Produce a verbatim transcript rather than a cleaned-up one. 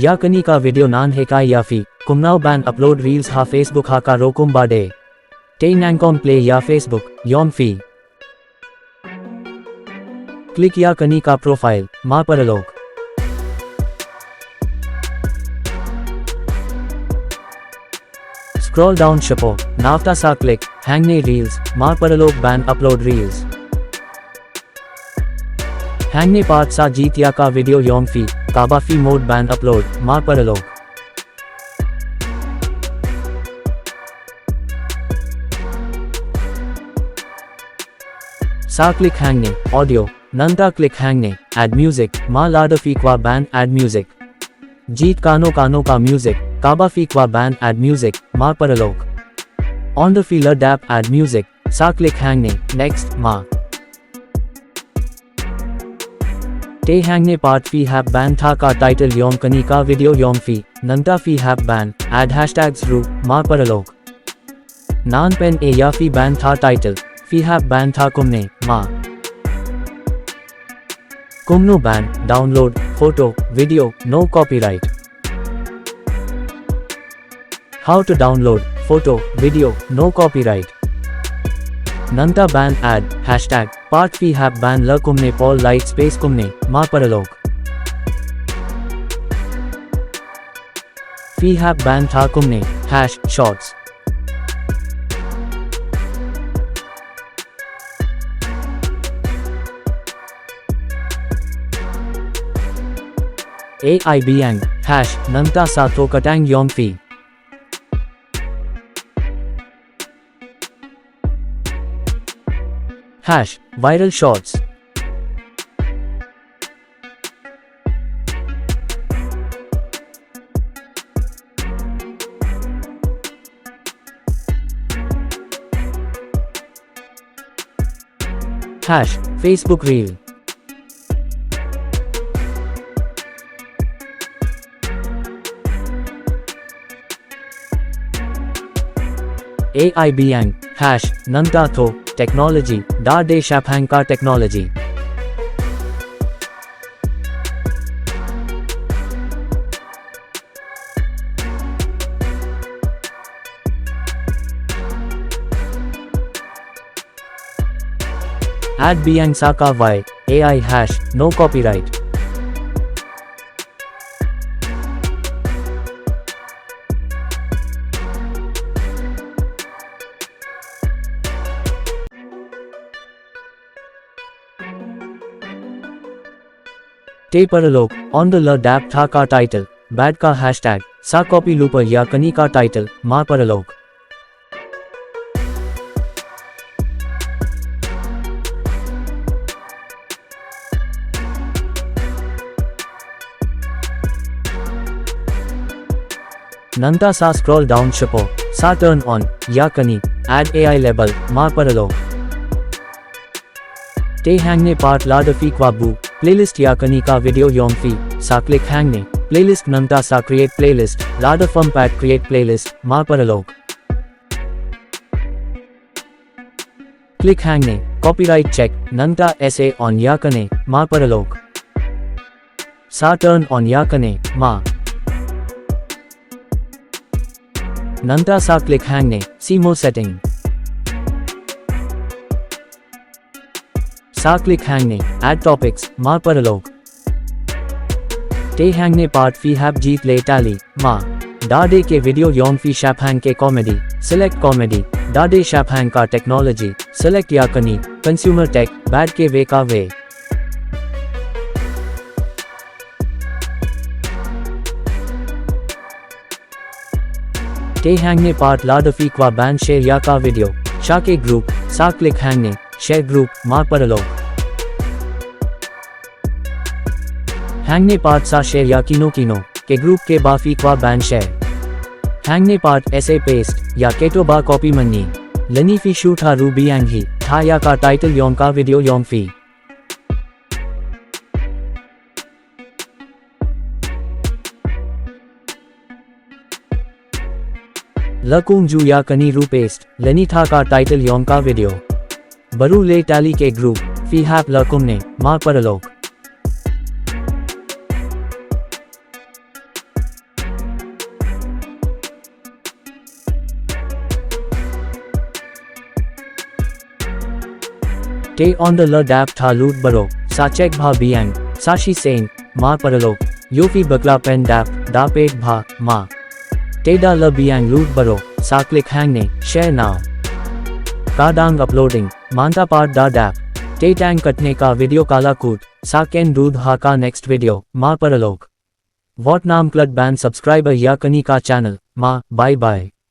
Ïa kane ka video ngan hikai ïa phi kumno ban upload reels ha Facebook ha ka rukom ba dei. Te nyngkong plie ïa Facebook ïong phi. Click ïa kane ka profile, ma paralok. Scroll down shapoh, nangta sa click hangne reels, ma paralok ban upload reels. Hangne pat sa jied ïa ka video ïong phi, kaba phi mut ban upload, ma paralok. Sa click hangne audio, nangta click hangne add music, ma lada phi kwah ban add music. Jied kano kano ka music kaba phi kwah ban add music, ma paralok. Ynda phi la dep add music, sa click hangne next, ma. Te hangne pat phi hap ban thaw ka title ïong kane ka video ïong phi, nangta phi hap ban add hashtags ruh, ma paralok. Ngan pyni ïa phi ban thaw title, phi hap ban thaw kumne, ma. Kumno ban download photo, video, no copyright. How to download photo, video, no copyright. Nangta ban add hashtag, pat phi hap ban la kumne poi light space kumne, ma paralok. Phi hap ban thaw kumne hash shorts. A I biang hash, nangta sa thoh ka tang ïong phi. Hash viral shorts. Hash Facebook reel. A I biang hash, nangta thoh technology, da dei shaphang ka technology. Add biang sa kawei, A I hash, no copyright. Te paralok, ynda la dep thaw ka title bad ka hashtag, sa copy lypa ïa kane ka title, ma paralok. Nangta sa scroll down shapoh, sa turn on ïa kane add A I label, ma paralok. Te hangne pat lada phi kwah ban playlist ïa kane ka video ïong phi, sa click hangne playlist, nangta sa create playlist, lada phim pat create playlist, ma paralok. Click hangne copyright check, nangta sa on ïa kane, ma paralok. Sa turn on ïa kane, ma. Nangta sa click hangne see more setting. Sa click hangne add topics, ma paralok. Te hangne pat phi hap jied leh tylli, ma. Da dei ka video ïong phi shaphang ka comedy, select comedy. Da dei shaphang ka technology, select ïa kane consumer tech, bad kawei kawei. Te hangne pat lada phi kwah ban share ïa ka video sha ka group, sa click hangne share group, ma paralok. Hangne pat sa share ïa kino kino ka group kaba phi kwah ban share. Hangne pat sa paste ïa kato ba copy mynne. Lane phi shu thaw ruh biang hi, thaw ïa ka title ïong ka video ïong phi. La kumjuh ïa kane ruh paste, lane thaw ka title ïong ka video. Bad ruh leh tylli ka group, phi hap la kumne, ma paralok. Te ynda la dep tha lut baroh, sa check bha biang, sa shisien, ma paralok, ïoh phi bakla pyn dep, da peit bha, ma. Te da la biang lut baroh, sa click hangne, share now. Ka dang uploading, mynta pat da dep. Te tang katne ka video ka la kut, sa ïakynduh ha ka next video, ma paralok. Wat nym klet ban subscribe ïa kane ka channel, ma, bye bye.